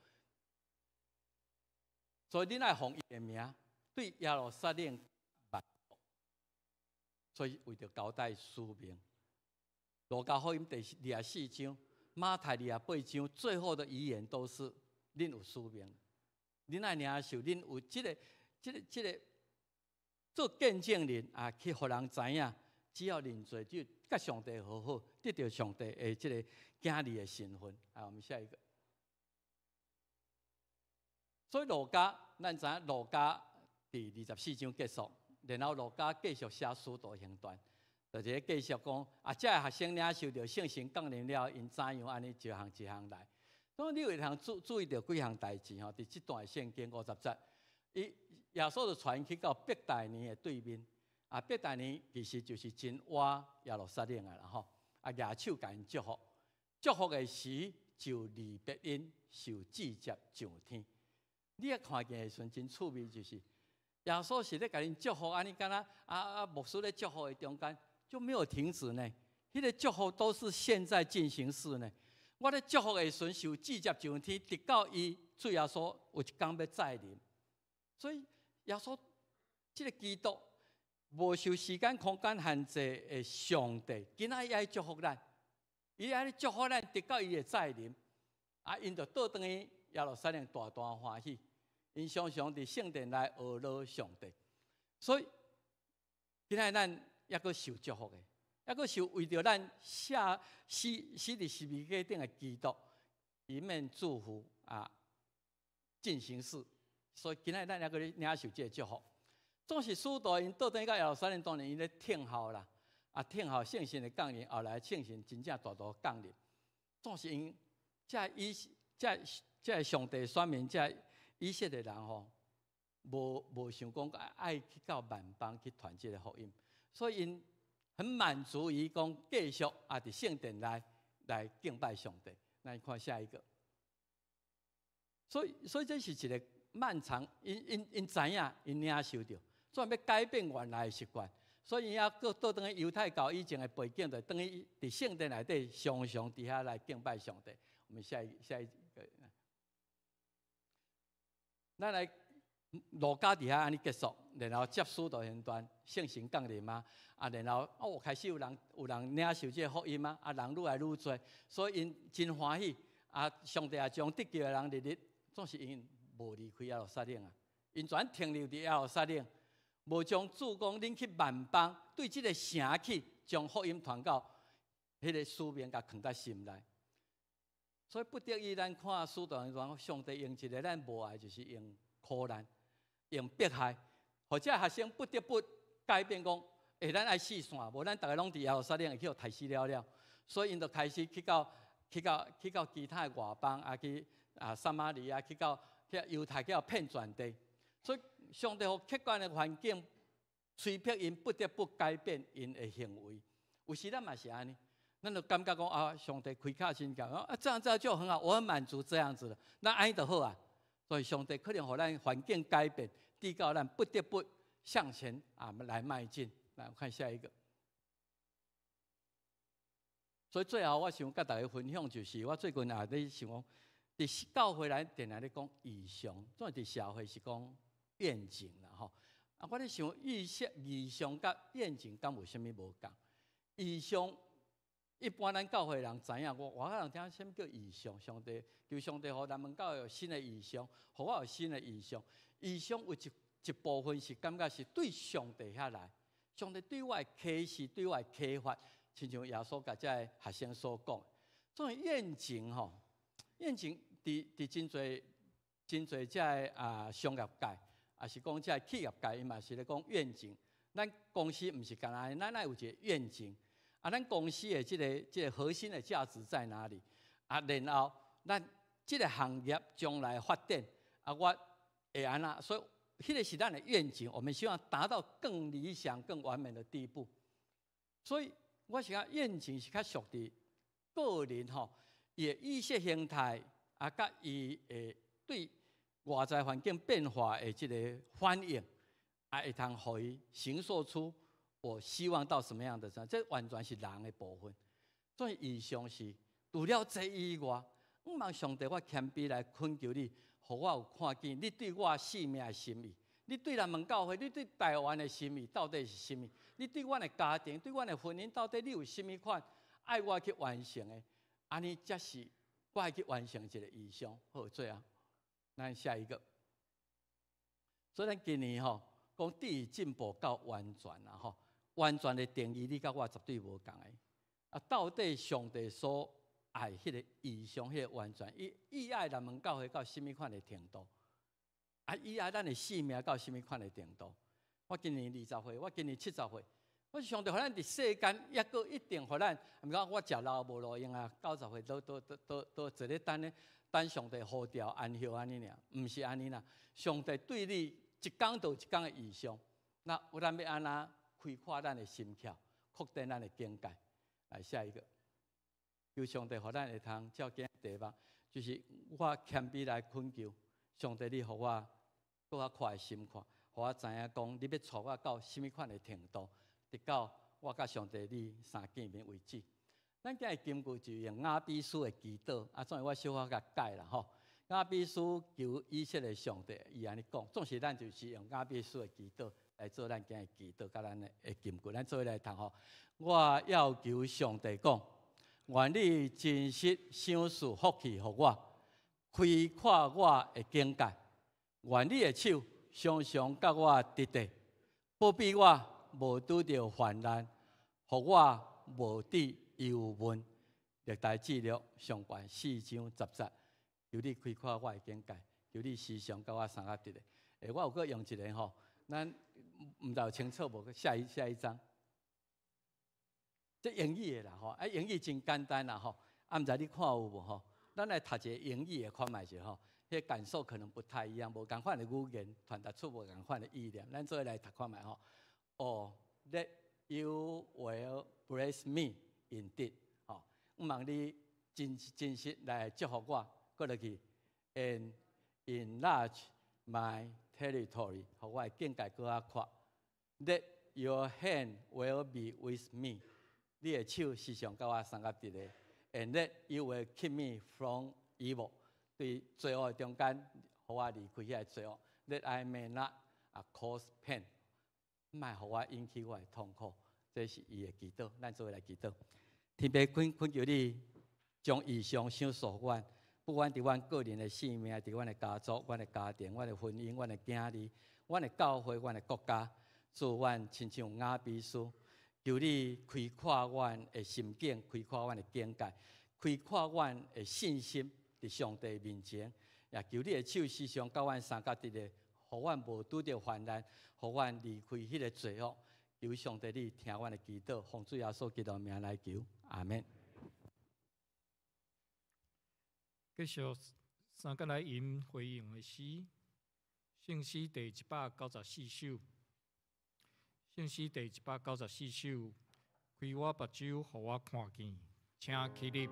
S1: 所以恁愛奉伊的名，對耶路撒冷。所以為著交代使命，路加福音第24章，馬太28章，最後的遺言都是恁有使命，恁愛領受，恁有這个做見證人啊，去予人知影，只要認罪，就佮上帝和好，得著上帝的這个囝兒的身份。我們下一個。所以路加，咱知影路加佇24章結束。然後路加繼續寫使徒行傳，就是繼續講，這个學生領受著聖神降臨了，𪜶怎樣按呢一項一項來。所以你會通注意著幾項代誌吼，佇這段聖經50節，伊耶穌就傳去到伯大尼的對面，伯大尼其實就是真倚耶路撒冷的啦吼，舉手共𪜶祝福，祝福的時就離別𪜶受至接上天。你一看見的時陣真趣味，就是耶穌是咧共𪜶祝福，按呢敢若牧師咧祝福的中間就沒有停止呢。彼个祝福都是現在進行式呢。我咧祝福的時陣受至接上天，直到伊主耶穌有一工欲再臨。所以耶穌這个基督無受時間空間限制的上帝，今仔伊愛祝福咱，伊愛祝福咱，直到伊的再臨。啊，𪜶就倒轉去耶路撒冷大大歡喜，𪜶常常佇聖殿內學羅上帝。所以今仔咱猶閣受祝福的，猶閣受為著咱下死死佇十字架頂的基督，一面祝福啊進行式。所以今仔咱猶閣領受這个祝福。總是使徒𪜶倒轉去到耶路撒冷，當然𪜶咧聽候啦，啊聽候聖神的降臨，後來聖神真正大大降臨。總是𪜶這以這這上帝選民，這以色列人吼，無想講愛去到萬邦去傳這个福音，所以𪜶很滿足於講繼續啊佇聖殿內來敬拜上帝。咱看下一個，所以這是一个漫長，𪜶知影，𪜶領受著，總欲改變原來的習慣，所以𪜶猶閣倒轉去猶太教以前的背景，就轉去佇聖殿內底常常佇遐來敬拜上帝。我們下一個，咱來路加佇遐按呢結束，然後接使徒行傳，聖神降臨啊，啊，然後哦開始有人領受這個福音啊，啊人愈來愈濟，所以𪜶真歡喜，啊上帝也將得救的人日日，總是𪜶無離開耶路撒冷啊，𪜶全停留佇耶路撒冷，無將主講恁去萬邦，對這个城去將福音傳到，彼个使命共囥佇心內。所以不得已，咱看使徒行傳，上帝用一个咱無愛，就是用苦難、用迫害，予這學生不得不改變講，欸，咱愛四散，無咱逐个攏佇耶路撒冷會去予刣死了了。所以𪜶就開始去到其他的外邦，啊去啊撒瑪利亞，去猶太，去到遍全地。所以上帝予客觀的環境催迫𪜶不得不改變𪜶的行為。有時咱嘛是按呢，咱就感覺講啊，上帝開卡心講啊，這樣子就很好，我很滿足這樣子了，那按呢就好啊。所以上帝可能予咱環境改變，直到咱不得不向前啊來邁進。來，我看下一個。所以最後我想佮大家分享，就是我最近也咧想講，佇教會內定定咧講異象，總是佇社會是講願景啦吼。啊，我咧想異象佮願景敢有啥物無仝？異象一般咱教會人知影，我外口人聽啥物叫異象？上帝求上帝予咱們教會有新的異象，予我有新的異象。異象有一部分是感覺是對上帝遐來，上帝對我的啟示，對我的啟發，親像耶穌共這个學生所講，這種願景吼，願景佇真濟真濟這个啊商業界，抑是講這个企業界，伊嘛是咧講願景。咱公司毋是干焦，咱愛有一个願景。啊，咱公司的這个核心的價值在哪裡？啊，然後咱這个行業將來發展，啊，我會按怎？所以，彼个是咱的願景，我們希望達到更理想、更完美的地步。所以，我是講願景是較屬佇個人吼，伊的意識形態啊，佮伊會對外在環境變化的這个反應，啊，會通予伊形塑出我希望到什麼樣的程度，這完全是人的部分。所以異象是除了這以外，毋望上帝我謙卑來懇求你，予我有看見你對我生命的心意，你對咱們教會，你對台灣的心意到底是啥物？你對阮的家庭，對阮的婚姻，到底你有啥物款愛我去完成的？按呢才是我愛去完成一个異象。好，最後，咱下一個。所以咱今年吼講致進步到完全啦吼，完全的定義你佮我絕對無仝的。啊，到底上帝所愛彼个異象，彼个完全，伊愛咱們教會到啥物款的程度？啊，伊愛咱的生命到啥物款的程度？我今年20歲，我今年70歲，我上帝予咱佇世間，抑閣一定予咱，毋講我食老無路用啊，90歲都坐咧等咧，等上帝呼召安息按呢爾，毋是按呢啦。上帝對你一工就一工的異象，那咱欲按怎開闊咱的心竅，擴展咱的境界？來下一個，求上帝予咱會通照今題目，就是我謙卑來懇求上帝，你予我閣較闊的心看，予我知影講，你欲帶我到啥物款的程度，直到我佮上帝你相見面為止。咱今日金句就用雅比斯的祈禱，啊，總是我小可共改啦吼。雅比斯求以色列上帝，伊按呢講，總是咱就是用雅比斯的祈禱來做咱今日祈禱，佮咱的金句，咱做伙來讀吼。我要求上帝講，願你真實賞賜福氣予我，開闊我的境界。願你的手常常佮我佇咧，保庇我無拄著患難，予我無致憂悶。歷代志錄上卷四章十節，求你開闊我的境界，求你時常佮我相佮佇咧。欸，我有閣用一个吼，咱毋知有清楚無？下一下一張，這英語的啦吼，啊英語真簡單啦吼，啊毋知你看有無吼？咱來讀一個英語的看覓者吼，彼個感受可能不太一樣，無仝款的語言傳達出無仝款的意念。咱做伙來讀看覓吼。Oh, that you will bless me indeed，吼，毋望你真真實來祝福我，閣落去，and enlarge my territory，予我的境界閣較闊。That your hand will be with me，你的手時常佮我相佮佇咧。And that you will keep me from evil，對罪惡的中間，予我離開遐个罪惡。That I may not cause pain，莫予我引起我的痛苦。這是伊的祈禱，咱做伙來祈禱。天父懇懇求你將異象賞賜予阮，不管佇阮個人的性命，佇阮的家族、阮的家庭、阮的婚姻、阮的囝兒、阮的教會、阮的國家，主阮親像雅比斯，求你開闊阮的心境，開闊阮的境界，開闊阮的信心，佇上帝面前，也求你的手時常佮阮相佮佇咧，予阮無拄著患難，予阮離開彼个罪惡。求上帝你聽阮的祈禱，奉主耶穌基督名來求，阿門。
S2: 繼續三個來吟回應的詩，聖詩第194首。聖詩第194首，開我目睭，予我看見，請起立。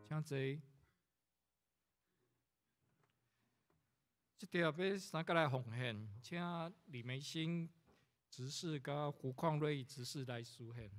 S2: 請坐。這條欲三個來奉獻，請李梅欣執事佮胡礦瑞執事來書獻。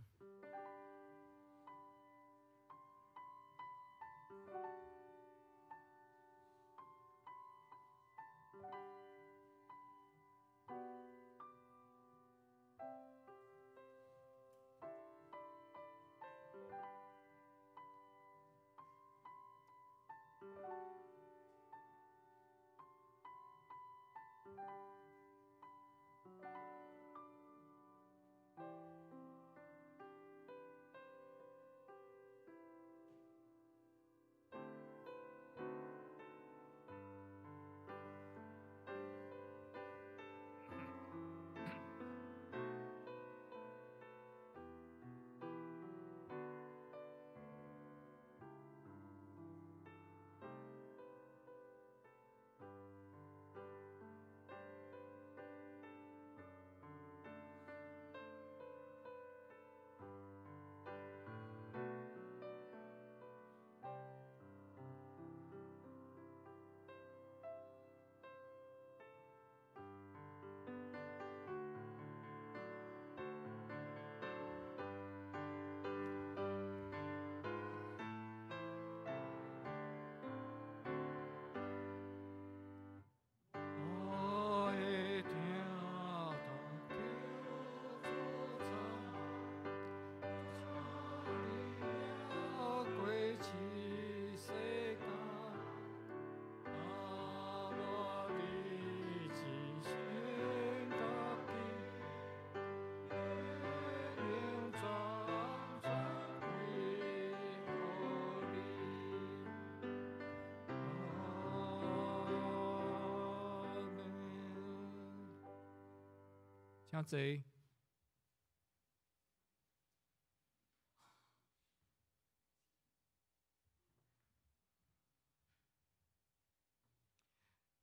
S2: 我的疼痛叫做惨，请你过一世间，啊，我你一生家己，永全全归予你。阿门。请坐。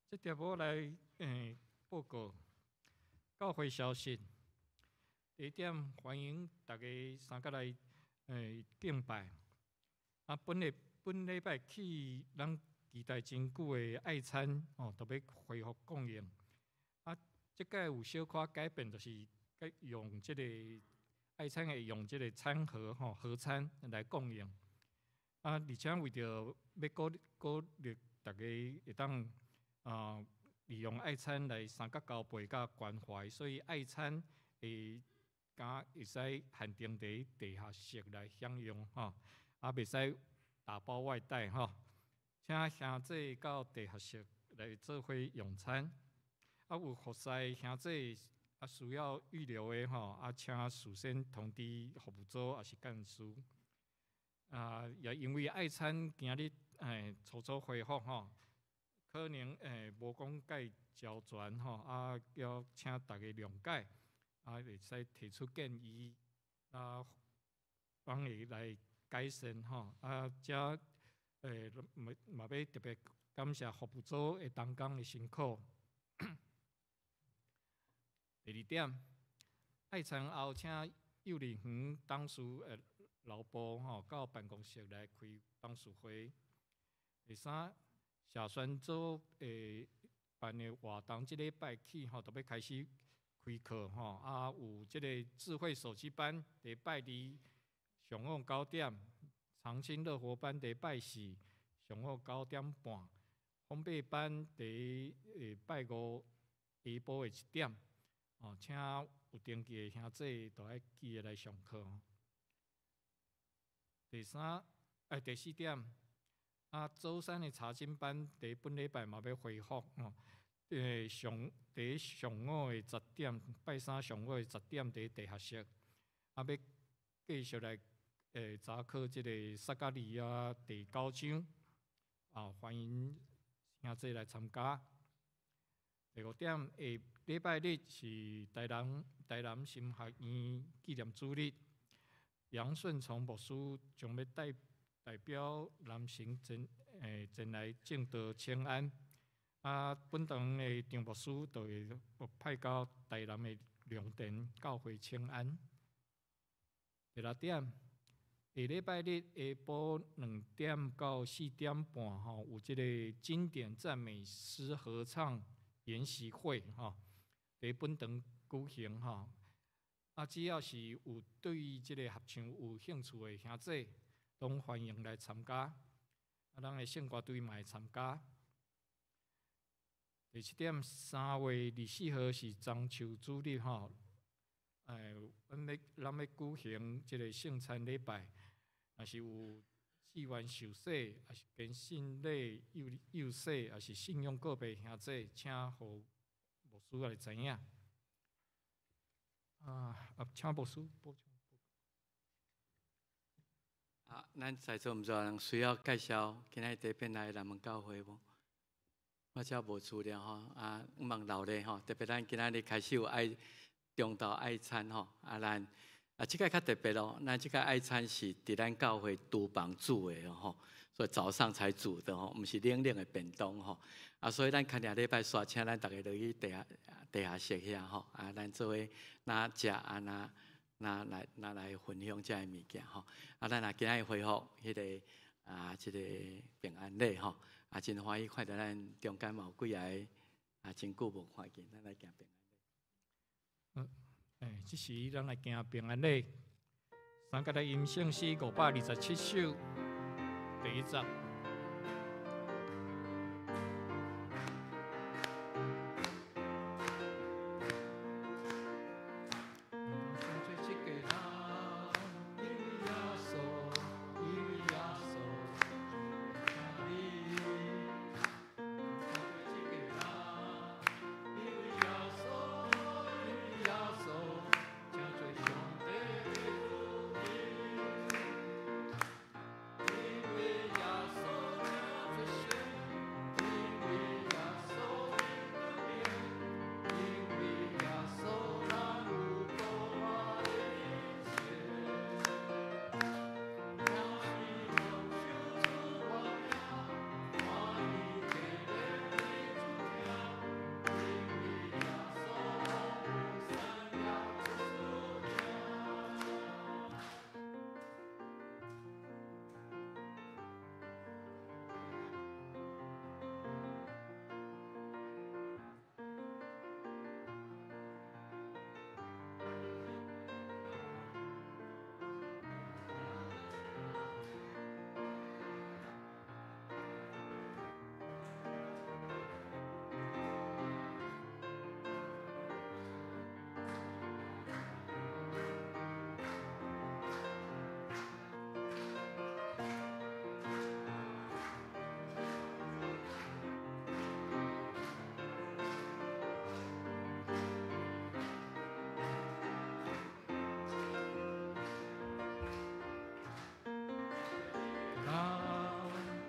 S2: 这条我来报告教会消息。第一点，欢迎大家三角来敬拜。啊，本礼拜起，咱期待真久的爱餐哦，都欲恢复供应。啊，这届有小可改变，就是改用这个爱餐会用这个餐盒吼盒餐来供应。啊，而且为著欲鼓励大家会当利用爱餐来相佮交陪佮关怀，所以爱餐会敢会使限定伫地下室来享用吼，啊，袂使打包外带吼。请兄弟到地下室来做伙用餐。啊，有服侍兄弟啊需要预留的吼，啊，请事先通知服务组抑是干事。啊，也因为爱餐今日初初恢复吼，可能无讲介周全吼，啊，要请大家谅解，啊，会使提出建议，啊，帮伊来改善吼，啊，遮嘛欲特别感谢服务组的同工的辛苦。第二点，爱餐后，请幼儿园董事老部吼到办公室来开董事会。第三，社宣组办的活动，这礼拜起吼，就欲开始开课吼，啊，有这个智慧手机班，伫拜二上午9点，长青乐活班伫拜四上午9点半，烘焙班伫拜五下晡的1点。哦，请有登记的兄弟都爱记得来上课。第三，第四点，啊，周三的查经班伫本礼拜嘛欲恢复吼。伫上午的十点，拜三上午的十点伫地下室，啊，欲继续来查考这个撒迦利亚第九章，啊，欢迎兄弟来参加。第五点，下礼拜日是台南神学院纪念主日，杨顺崇牧师将欲代表南神前来证道请安。啊，本堂的张牧师就会派到台南的龙田教会请安。第六点，下礼拜日下晡2点到4点半吼，有这个经典赞美诗合唱研习会吼，伫本堂举行吼。啊，只要是有对这个合唱有兴趣的兄弟，拢欢迎来参加。啊，咱的圣歌队嘛会参加。第七点，3月24号是中秋主日吼，咱欲举行这个圣餐礼拜，若是有志愿受洗，抑是坚信礼幼洗，抑是信仰告白兄弟，请予牧师来知影。啊，請牧師補充。
S1: 啊，咱在座毋知有人需要介紹今仔日佇這邊來南門教會無？我遮無資料吼，啊，望留咧吼，特別咱今仔日開始有愛中晝愛餐吼，啊，咱啊，這個較特別咯，咱這個愛餐是佇咱教會廚房煮的吼，所以早上才煮的吼，毋是冷冷的便當吼，啊，所以咱牽禮拜煞請咱逐家落去地下室遐吼，啊，咱做伙若食啊，若若來分享這个物件吼，啊，咱若今仔日恢復彼個啊，這個平安禮吼，啊，真歡喜看著咱中間嘛有幾個啊，真久無看見，咱來行平安禮。
S2: 嗯，欸，這時咱來行平安禮，三角來吟聖詩527首第一節。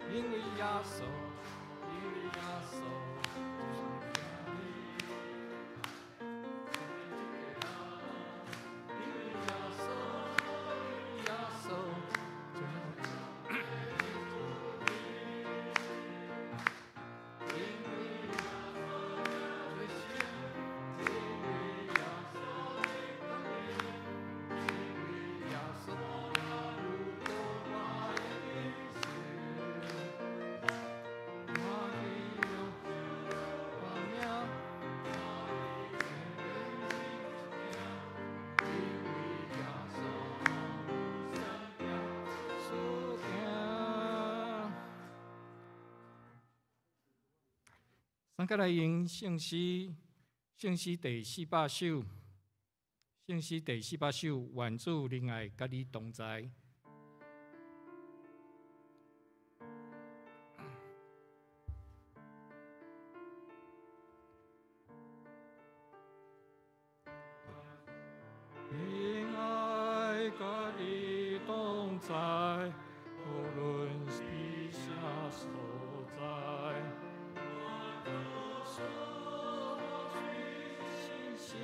S2: 因為耶穌，因為耶穌，因為耶穌，因為耶穌，因為耶穌，因為耶穌，因為耶穌，咱再來用聖詩，聖詩第四百首，聖詩第四百首，願主仁愛佮你同在。仁愛佮你同在，無論佇啥所在。心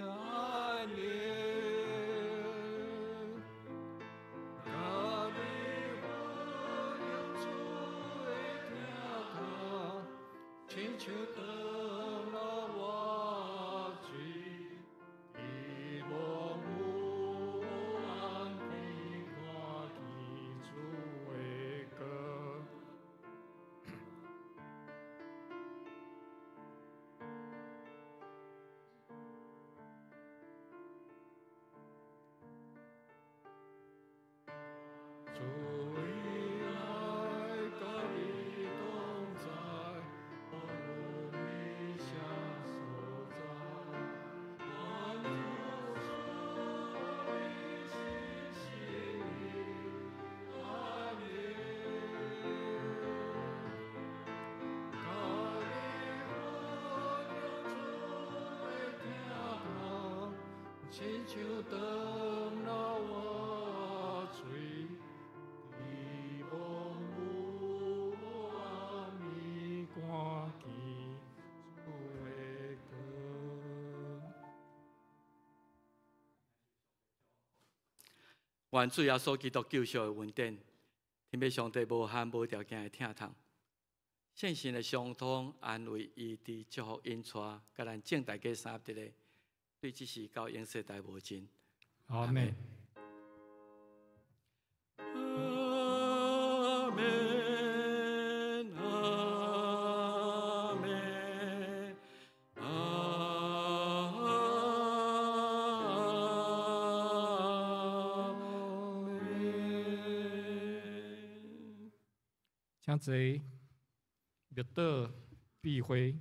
S2: 愛你，甲你分享主的疼痛，親像長老活水，伫無有暗天看見主的光。主的愛佮你同在，無論你親像長流活水，伫無暗暝看見主的光。
S1: 願主耶穌基督救贖的恩典，天父上帝無限無條件的疼痛，聖神的相通安慰、醫治、祝福、引帶，佮咱眾大家三合一的，對這時到永世代無盡。
S2: 阿們。
S1: 阿們，阿們，阿們。
S2: 請坐，默禱閉會。